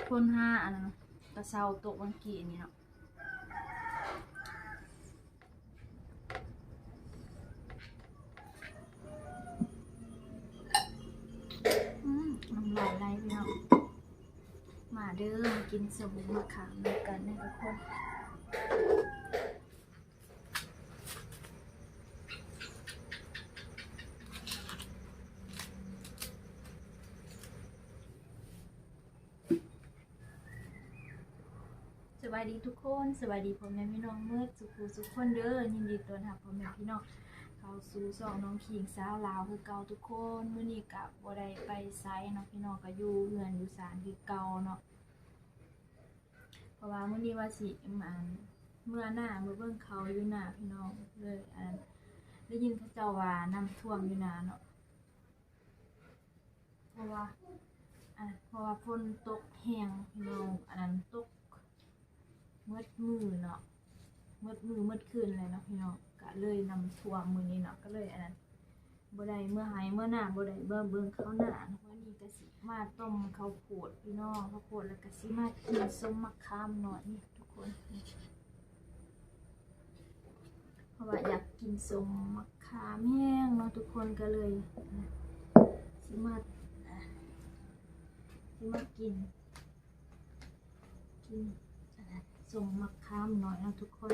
ຝົນຫາອັນນັ້ນ ກະເຊົາຕົກວັນກີ້ນີ້ເນາະ. ອືມ ນ້ຳລາຍໄຫຼພີ່ນ້ອງ. ມາເດີ ມາກິນສົ້ມໝາກຂາມນຳກັນເດີທຸກຄົນ. ສະບາຍດີທຸກຄົນ ສະບາຍດີພໍ່ແມ່ພີ່ນ້ອງເໝິດສູ່ຜູ້ສູ່ຄົນເດີ. ຍິນດີຕ້ອນຮັບພໍ່ແມ່ພີ່ນ້ອງເຂົ້າສູ່ຊ່ອງນ້ອງຂີງສາວລາວຄືເກົ່າທຸກຄົນ. ມື້ນີ້ກະບໍ່ໄດ້ໄປໃສເນາະພີ່ນ້ອງ ກະຢູ່ເຮືອນຢູ່ຊານຄືເກົ່າເນາະ. ເພາະວ່າມື້ນີ້ວ່າຊິ ອັນ ເມືອນາ ເມືອເບິ່ງເຂົ້າຢູ່ນາພີ່ນ້ອງ ເລີຍ ອັນ ໄດ້ຍິນເຂົາເຈົ້າວ່ານ້ຳຖ້ວມຢູ່ນາເນາະ. ເພາະວ່າ ອັນ ເພາະວ່າຝົນຕົກແຮງພີ່ນ້ອງ ອັນນັ້ນ ຕົກໝົດມື້ເນາະ ໝົດມື້ໝົດຄືນເລີຍເນາະພີ່ນ້ອງ. ກະເລີຍນ້ຳຖ້ວມມື້ນີ້ເນາະ ກະເລີຍ ອັນນັ້ນ ບໍ່ໄດ້ເມືອໄຮ່ເມືອນາ ບໍ່ໄດ້ເມືອເບິ່ງເຂົ້ານາເນາະ. ມື້ນີ້ກະຊິມາຕົ້ມເຂົ້າໂພດພີ່ນ້ອງ ເຂົ້າໂພດ ແລ້ວກະຊິມາກິນສົ້ມໝາກຂາມໜ້ອຍນີ້ທຸກຄົນ. ເພາະວ່າຢາກກິນສົ້ມໝາກຂາມແຮງເນາະທຸກຄົນ ກະເລີຍ ອາ ຊິມາ ອາ ຊິມາກິນ ກິນ ອາ ສົ້ມໝາກຂາມໜ້ອຍເນາະທຸກຄົນ.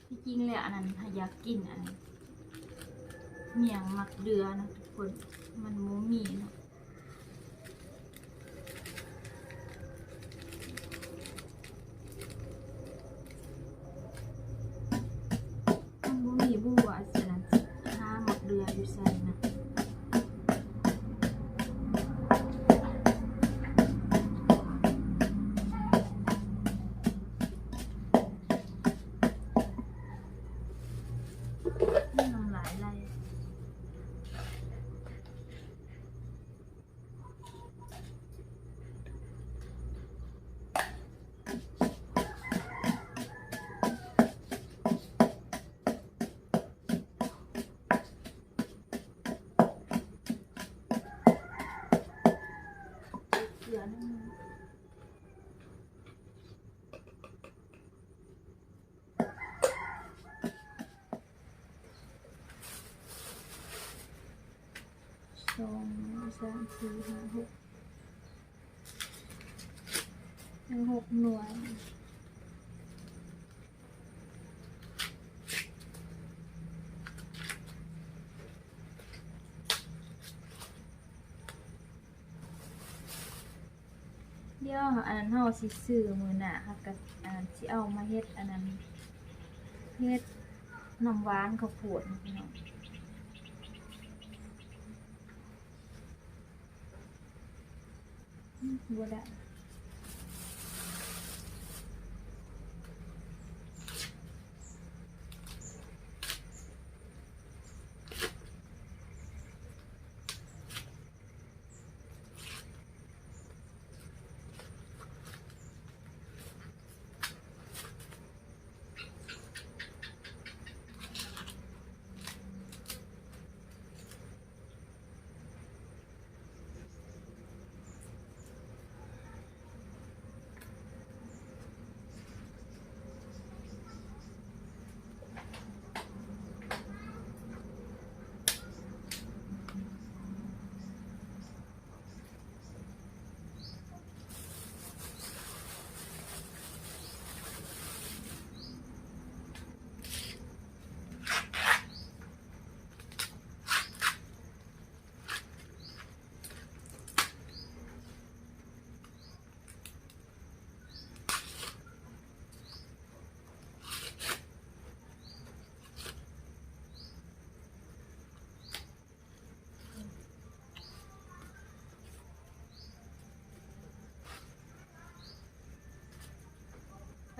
ທີ່ຈິງແລ້ວອັນນັ້ນ ຫາຢາກກິນອັນໝ້ຽງໝາກເດືອນະທຸກຄົນ ມັນບໍ່ມີເນາະ. ມັນບໍ່ມີບໍ່ວ່າຊິຫາໝາກເດືອຢູ່ໃສນະ. ນ້ຳລາຍໄຫຼ. ສອງ ສາມ ສີ່ ຫ້າ ຫົກ ຍັງຫົກໜ່ວຍ. ດຽວອັນນັ້ນເຮົາຊິຊື້ ມື້ໜ້າເຮົາກະ ອັນນັ້ນ ຊິເອົາມາເຮັດ ອັນນັ້ນ ເຮັດ ນ້ຳຫວານເຂົ້າໂພດນີ້ພີ່ນ້ອງ ອືມ ບໍ່ໄດ້.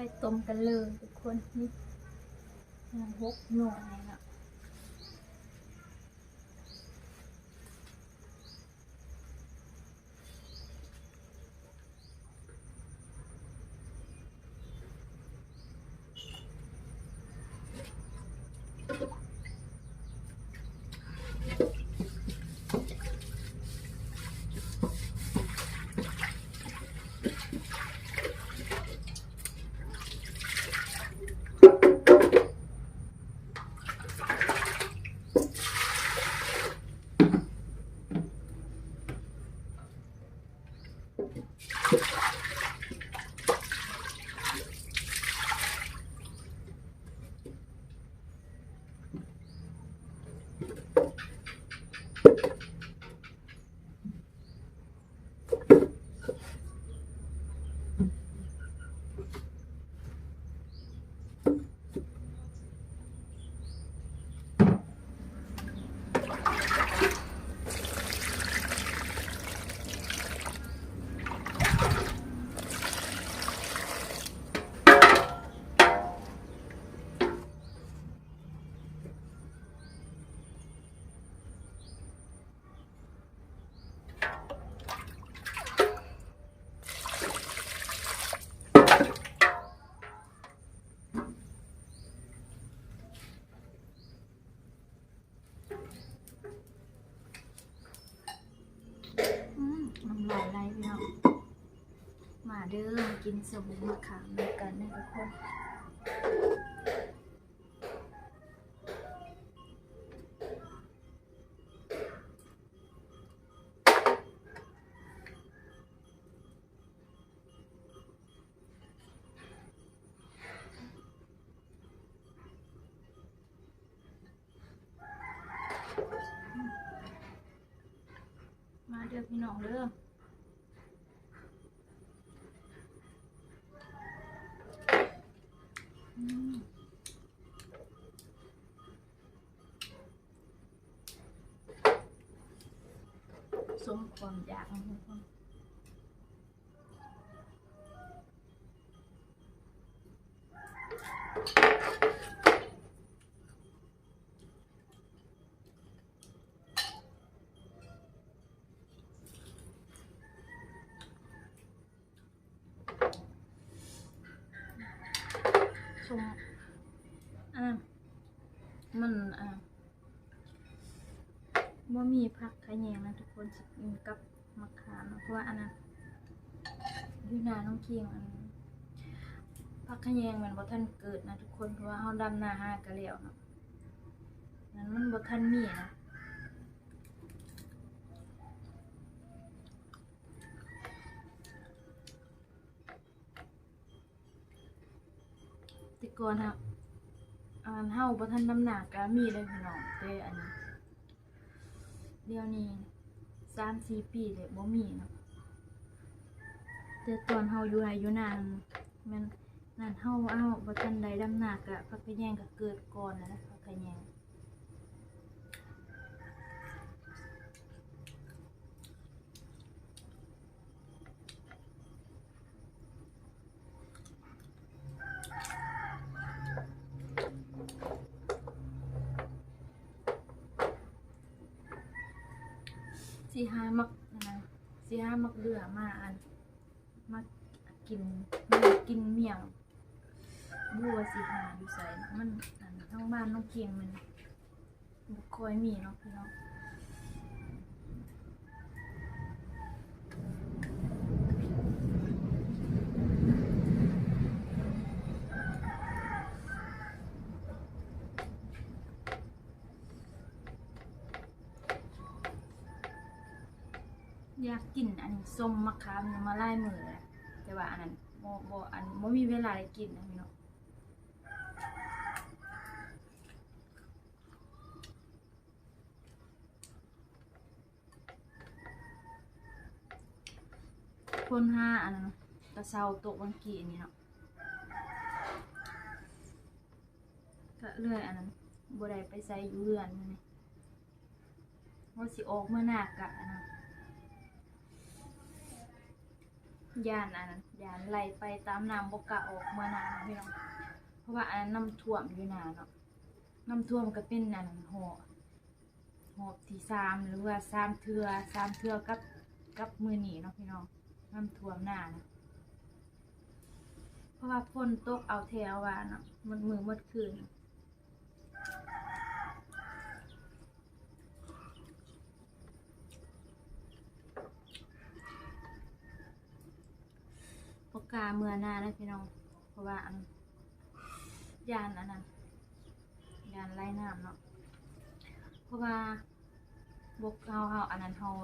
ໄປຕົ້ມກັນເລີຍທຸກຄົນ ນີ້ ຫົກໜ່ວຍເນາະ. ອືມ ນ້ຳລາຍໄຫຼພີ່ນ້ອງ ມາເດີ ມາກິນສົ້ມໝາກຂາມນຳກັນເດີທຸກຄົນ. ມາເດີພີ່ນ້ອງເດີ ອືມ ສົມຄວາມຢາກຂອງທຸກຄົນ. ສົ້ມ ອັນນັ້ນ ມັນ ອ່າ ບໍ່ມີຜັກຂະແຍງນະທຸກຄົນ ຊິກິນກັບໝາກຂາມນະ ເພາະວ່າອັນນັ້ນ ຢູ່ນານ້ອງຄິງ ອັນ ຜັກຂະແຍງມັນບໍ່ທັນເກີດນະທຸກຄົນ ເພາະວ່າເຮົາດຳນາຫາກະແລ້ວເນາະ ນັ້ນມັນບໍ່ທັນມີນະ. ແຕ່ກ່ອນຫາ ອັນເຮົາບໍ່ທັນດຳນາກະມີເດ້ພີ່ນ້ອງ ແຕ່ອັນດຽວນີ້ສາມສີ່ປີແລ້ວບໍ່ມີເນາະ ແຕ່ຕອນເຮົາຢູ່ໄຮ່ຢູ່ນາຫັ້ນແມ່ນ ນັ້ນ ເຮົາ ເຮົາບໍ່ທັນໄດ້ດຳນາ ກະຜັກຂະແຍງກະເກີດກ່ອນນະ ຜັກຂະແຍງ. ຊິຫາໝາກ ອັນນັ້ນ ຊິຫາໝາກເດື່ອມາ ອັນ ມາກິນ ມາກິນໝ້ຽງ. ບໍ່ຮູ້ວ່າຊິຫາຢູ່ໃສ ມັນ ອັນ ທາງບ້ານນ້ອງຄິງມັນ ບໍ່ຄ່ອຍມີເນາະພີ່ນ້ອງ. ຢາກກິນອັນສົ້ມໝາກຂາມນີ້ມາຫຼາຍມື້ແລ້ວ ແຕ່ວ່າອັນນັ້ນບໍ່ ບໍ່ ອັນ ບໍ່ມີເວລາໄດ້ກິນນະພີ່ນ້ອງ. ຝົນຫາອັນນັ້ນກະເຊົາຕົກວັນກີ້ນີ້ເນາະ ກະເລີຍອັນນັ້ນ ບໍ່ໄດ້ໄປໃສຢູ່ເຮືອນມື້ນີ້ ວ່າຊິອອກເມືອນາກະອັນນັ້ນ ຢ້ານອັນນັ້ນ ຢ້ານໄຫຼໄປຕາມນ້ຳ ບໍ່ກະອອກເມືອນາເນາະພີ່ນ້ອງ ເພາະວ່າອັນນັ້ນນ້ຳຖ້ວມຢູ່ນາເນາະ ນ້ຳຖ້ວມກະເປັນອັນນັ້ນ ຮອບ ຮອບທີສາມ ຫຼືວ່າສາມເທື່ອ ສາມເທື່ອກັບ ກັບມື້ນີ້ເນາະພີ່ນ້ອງ ນ້ຳຖ້ວມນານະ ເພາະວ່າຝົນຕົກເອົາແທ້ເອົາວ່າເນາະ ໝົດມື້ໝົດຄືນ. ບໍ່ກ້າເມືອນາເດີພີ່ນ້ອງ ເພາະວ່າອັນ ຢ້ານອັນນັ້ນ ຢ້ານໄຫຼນ້ຳເນາະ ເພາະວ່າບໍ່ ເຮົາ ເຮົາ ອັນນັ້ນ ເຮົາ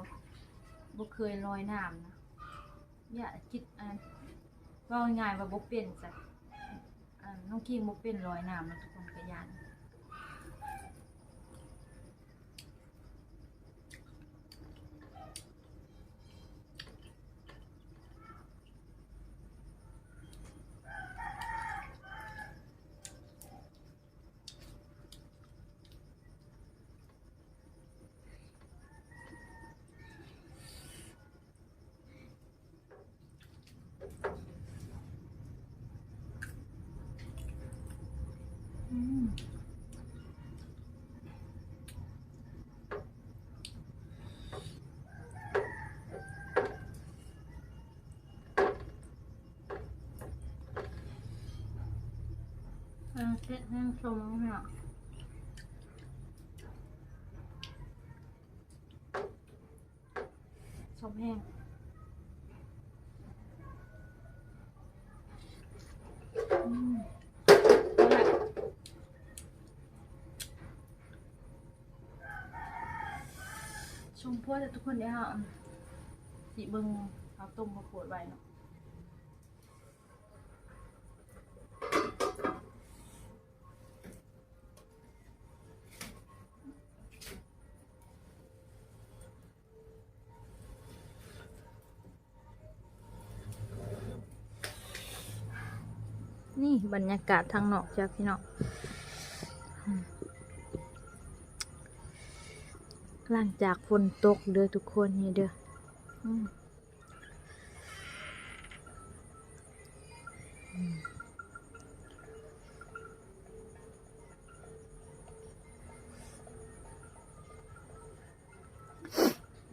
ບໍ່ເຄີຍລອຍນ້ຳນະ ຢ້ານ ຄິດ ອັນ ເວົ້າງ່າຍໆວ່າບໍ່ເປັນຊະ ອັນ ນ້ອງຄິງບໍ່ເປັນລອຍນ້ຳນະ ທຸກຄົນກະຢ້ານ. ເອີ ເຜັດແຮງ ສົ້ມແຮງ ສົ້ມແຮງ ອືມ ຊົມພົວເດີທຸກຄົນເດີ ເຮົາ ອັນ ຊິເບິ່ງ ເຮົາຕົ້ມເຂົ້າໂພດໄວ້ເນາະ. ນີ້ບັນຍາກາດທາງນອກຈ້າພີ່ນ້ອງ ຫຼັງຈາກຝົນຕົກເດີທຸກຄົນ ນີ້ເດີ ອືມ.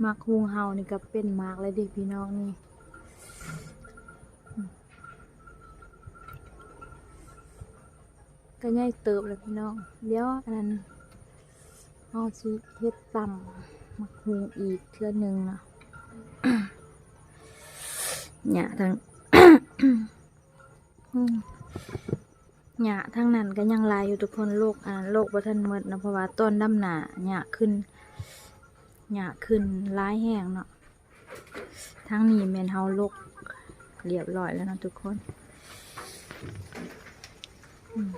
ໝາກຫຸ່ງເຮົານີ້ກະເປັນໝາກແລ້ວເດ້ພີ່ນ້ອງນີ້ ກະໃຫຍ່ເຕີບແລ້ວພີ່ນ້ອງ ດຽວອັນນັ້ນ ເຮົາຊິເຮັດຕຳໝາກຫຸ່ງອີກເທື່ອໜຶ່ງເນາະ ຫຍ້າທາງ ອືມ ຫຍ້າທາງນັ້ນກະຍັງຫຼາຍຢູ່ທຸກຄົນ ລົກ ອັນນັ້ນລົກບໍ່ທັນໝົດເນາະ ເພາະວ່າຕອນດຳນາຫຍ້າຂຶ້ນ ຫຍ້າຂຶ້ນຫຼາຍແຮງເນາະ. ທາງນີ້ແມ່ນເຮົາລົກລຽບຮ້ອຍແລ້ວເນາະທຸກຄົນ ອືມ.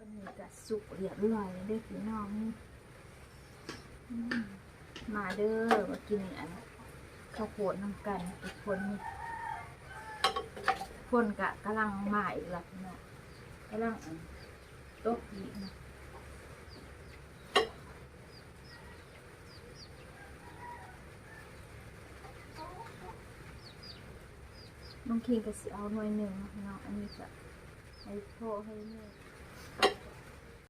ອັນນີ້ກະສຸກຮຽບຮ້ອຍແລ້ວເດີພີ່ນ້ອງ. ອືມ ມາເດີ ມາກິນອັນເຂົ້າໂພດນຳກັນທຸກຄົນ. ນີ້ ຝົນກະກຳລັງມາອີກແລ້ວພີ່ນ້ອງ ກຳລັງອັນຕົກອີກນະ. ນ້ອງຄິງກະຊິເອົາໜ່ວຍໜຶ່ງເນາະພີ່ນ້ອງ ອັນນີ້ກະໃຫ້ພໍ່ໃຫ້ແມ່.